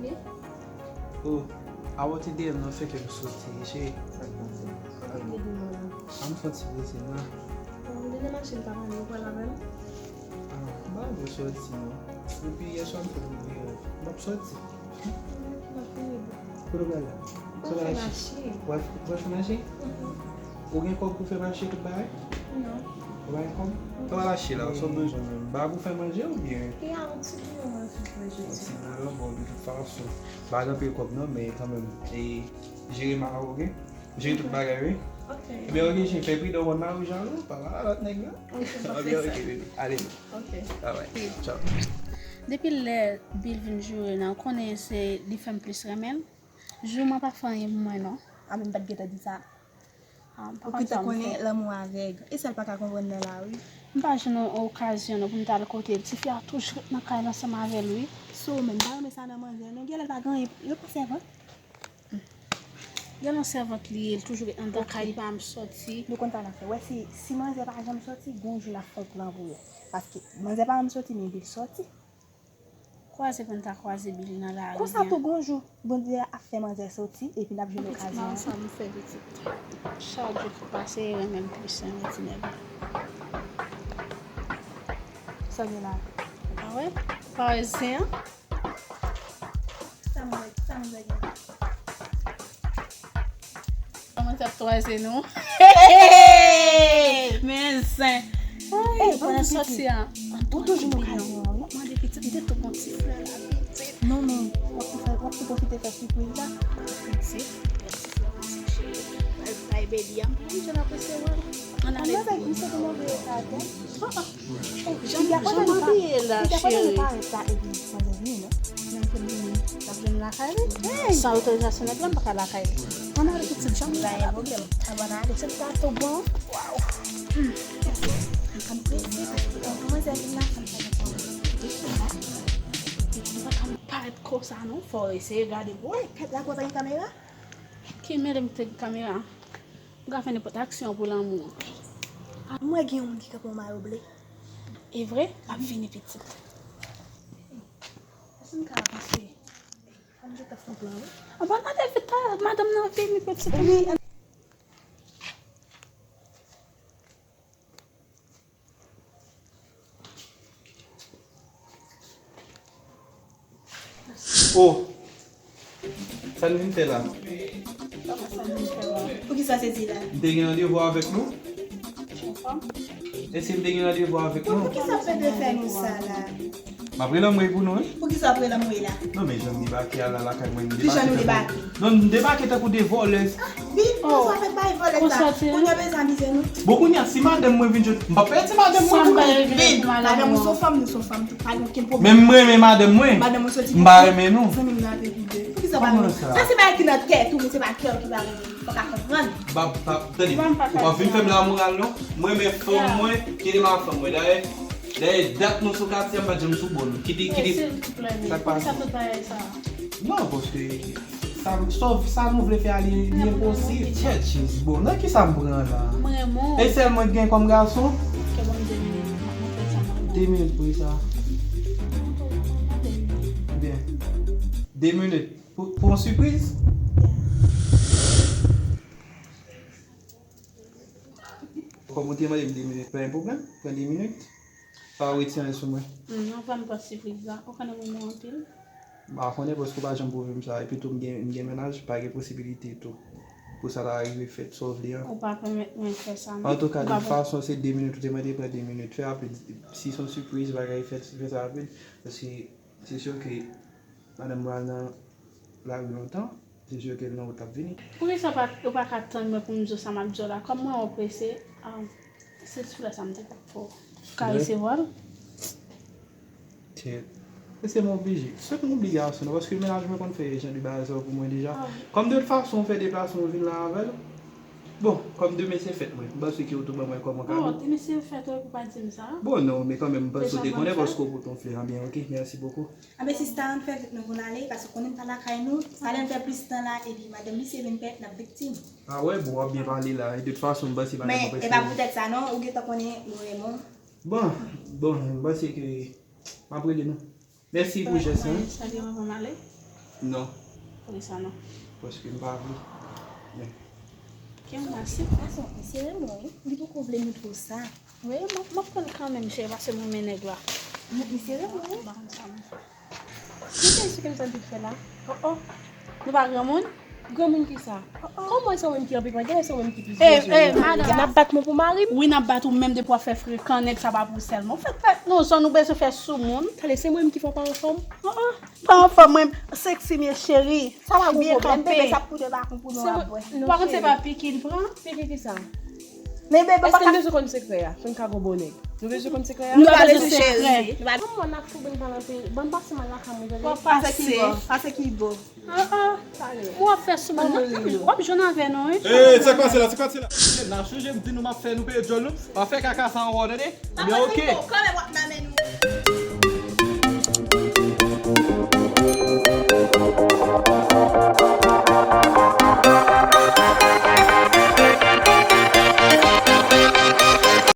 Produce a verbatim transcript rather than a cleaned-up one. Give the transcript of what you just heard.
Wi. Oh, avan w te dèyè m nan fè ke m soti, cheri. Sa k pase? Sa k gen demen la? Sa m soti poze m la. Bon, m te nan machin pa pale, ou pral avè m? Ah, m pa vle soti non. Depi yè swa m fè m vire. M ap soti. M ap vire. Kote w pral la? Kote w pral achte? W ap fè mache. W ap fè mache? Mhm. Ou gen kòb pou fè mache tout bagay? Non. Ou pa gen kòb? Ou pa mache la, sa w bezwen menm? Ba pou fè manje oubyen? E a yon ti bouyon mwen fè jodi. Yon ti bouyon, bon, de tout fason. Pa gen anpil kòb non, men kanmenm. E jere mal, oke? Jere tout bagay, wi. Ok. Ebyen, oke, chen, fè pridan, w konn mari w jalou, pa pale a lòt nèg la. Ok, m ap fè sa. Ok, ok, baby. Ale. Ok. Bye bye. Ciao. Depi lè Bill vin joure nan, ou konnen se li fè m plis renmen l. Jou mwen pa fè anyen pou mwen non. A men m pa t gentan di sa. Ah, m pa konn sa m fè. Ou gentan konnen lanmou avèg. E sa l pa ka konprann nan la, wi. M pa jwenn yon okazyon non pou m t al kote l. Tifi a toujou ret nan kay la ansanm avè l, wi. So, men m pa renmen sa nan manzè non. Genlè l pa gen anyen. Yo pa sèvant. Genlè yon sèvant li ye, l toujou ret anndan kay, li pa janm soti. Nou konn sa n ap fè. Wè, si, si manzè pa janm soti, gon jou n ap fè yon plan pou yo. Paske manzè pa janm soti, men Bill soti. Kwaze pou n ta kwaze Bill nan lari. Konsa tou gon jou, Bondye ap fè manzè soti, epi n ap jwenn okazyon an. Pitit, m fè pitit. Chak jou ki pase, e renmen m plis, renmen ti nèg la. Sa gen la? Ah wè? Parèzen an? Sa m wè, sa m wè gen la? Kòman sa ap kwaze nou? Men zen. Ey, pandan soti a, ou toujou nan okazyon an, wi. Mande pitit, m te tou bon ti flè la, pitit. Non, men, w ap tou fè, w ap tou pwofite fè sipriz la. Pitit, fè ti flè sa, cheri. Bay, bay, baby a, m konn jan l ap resevwa l. Ann ale. Ann ale, m sot nan veye sa, atè. Oh, oh. Jan, jan nou ye la, cheri. N ap vini, non? N ap vini. N ap vini lakay li. San otorizasyon nèg la, m pa ka lakay li. Ann ale pitit, jan nou ye la. Pa gen pwoblèm. Ann ale. Pitit la tou bon. Waw. Hmm. Ann prese, paske kòm manzè vin la, sa m pa gen pwoblèm. Pitit la pa ka parèt konsa, non. Fò w eseye gade pou wè. Kèt la, kote gen kamera? Ki mele m te gen kamera? M ka fè nenpòt aksyon pou lanmou an. Ah, m wè gen yon moun ki kanpe yon mayo ble. E vre? M ap vini pitit. Èske m ka avanse? Fò m gentan fè yon plan, wi. Ann ale vit, madanm nan vini pitit. Wi. Oh! Sa n vin fè la? Kòman sa n vin fè la? Poukisa se di la? M te gen randevou avèk nou? Anfòm? Èske m te gen randevou avèk nou? Poukisa w pede fè nou sa la? M ap rele anmwey pou nou, wi. Poukisa w ap rele anmwey la? Non, men jan m debake a la lakay mwen, m debake. Kijan nou debake? Non, m debake tankou de vòlè. Vin, nou sa fè bay vòlè sa. Kounye a bezwen abize nou. Bon, kounye a, si madanm mwen vin jwenn, m p ap pèdi madanm mwen pou nou. Vin, madanm ou se yon fanm, nou se yon fanm tou, pa gen okenn pwoblèm. Men m renmen madanm mwen. Madanm ou soti. M pa renmen nou. Zanmi m nan ap epi de. Poukisa pa renmen? Sa se bagay ki nan tèt ou, men se pa kè w ki pa renmen. Ou pa ka konprann. Bab, bab, tande, ou p ap vin fè m lamoral non. Mwen renmen fanm mwen, kite m ak fanm mwen. Dayè, dayè, dat nou sou katye a, m pa t janm sou bò nou. Kite, kite. Sa k pase? Sa tout bagay sa. Non, paske sa, sa, sa nou vle fè a, li, li enposib. Tchètchis, bon, nan ki sa m pran la? Mwen renmen w. E sèl mwen k gen kòm gason? Ok, ban m de minit. M ap montre sa mwen. De minit pou sa. Byen. De minit. Pou, pou yon sipriz? Kòm ou te mande m de minit, pa gen pwoblèm. Pran de minit. Pa retire anyen sou mwen. Hmm, anvan m pran sipriz la, ou konnen m renmen w anpil. M pa konnen paske w pa janm pwouve m sa. Epi tou, m gen, m gen mennaj, pa gen posibilite tou pou sa ta rive fèt, sa w vle an. Ou pa pèmèt mwen fè sa, non. Antouka, de tout fason, se de minit ou te mande, pran de minit. Fè rapid. Si se yon sipriz, bagay, fè, fè sa rapid. Paske se si ke madanm pral nan lari lontan, se si ke l nan wout l ap vini. Poukisa w pa, ou pa ka tann mwen pou m di w sa m ap di w la? Kòm mwen wè w prese, ah, se ti flè sa m te pot pou ou. Ou ka resevwa l? Tchè. Mesye, m oblije. Se yon obligasyon, non, paske mennaj mwen konn fè jan de bagay sa yo pou mwen deja. Ah wi. Kòm de tout fason, w fè deplasman, w vin la avè l. Bon, kòm demen se fèt mwen, m panse ke w tou ban mwen kòm yon kado. Oh, demen se fèt ou, epi w pa di m sa? Bon, non, men kanmenm, m panse w te konnen paske w pote yon flè. Anbyen, ok, merci beaucoup. Anben, sista, ann fè vit nou pou n ale, paske w konnen n pa lakay nou. Talè n fè plis tan la, epi madanm misye vin pè, n ap viktim. Ah wè, bon, w ap byen pale la. E de tout fason, m panse madanm mwen prèske. Men, e pa poutèt sa, non, ou gentan konnen nou renmen w. Bon, bon, m panse ke m ap rele nou. Mèsi pou jès lan. Salye mwen pou m ale. Non. Poukisa non? Paske m pa vle. Ke mwen se. Fason, se renmen wi. Li poko vle moutre w sa. Wi, m ap pran l kanmenm, cheri, paske m renmen nèg la. Li se renmen wi. Ki se ki m santi fè la? Oh oh. Nou pa granmoun? Granmoun ki sa? Kòman se ou menm ki anpil pran? Genlè se ou menm ki pi Eh, gwo. eh, madam. N ap bat mwen pou mari m. Wi, n ap bat ou menm depi w ap fè frekan, nèg sa pa pou sèlman. Ou fèk fèt non, zòn ou bezwen fè sou moun. Tande, se mwen menm ki fè w pa anfòm. Oh oh. Pa anfòm, mwen seksi, men cheri. Sa pa gon Byen pwoblèm, kanpe. Bebe, sa pou de pa pou nou ap bwè. Ou pa konn se pa piki l pran? Piki ki sa? Men bebe, Èske pa n ka bezwen konn sekrè a? Fè n ka gon bon nèg. Nou bezwen konn sekrè a? Nou pa bezwen sekrè. Kòman n ap fouben pa nan peyi? Ban m pase mal lakay mwen, tande? Pase ki bò? Pase ki bò? Ah ah. Ou ap fè sou mwen. W ap jwenn avè nou, wi. Hey, sa k pase la? Sa k pase la? N ap chanje m di nou m ap fè nou peye djòl nou. Pa fè kaka sa ankò, tande? Men oke. Kanmenm w ap nan men nou.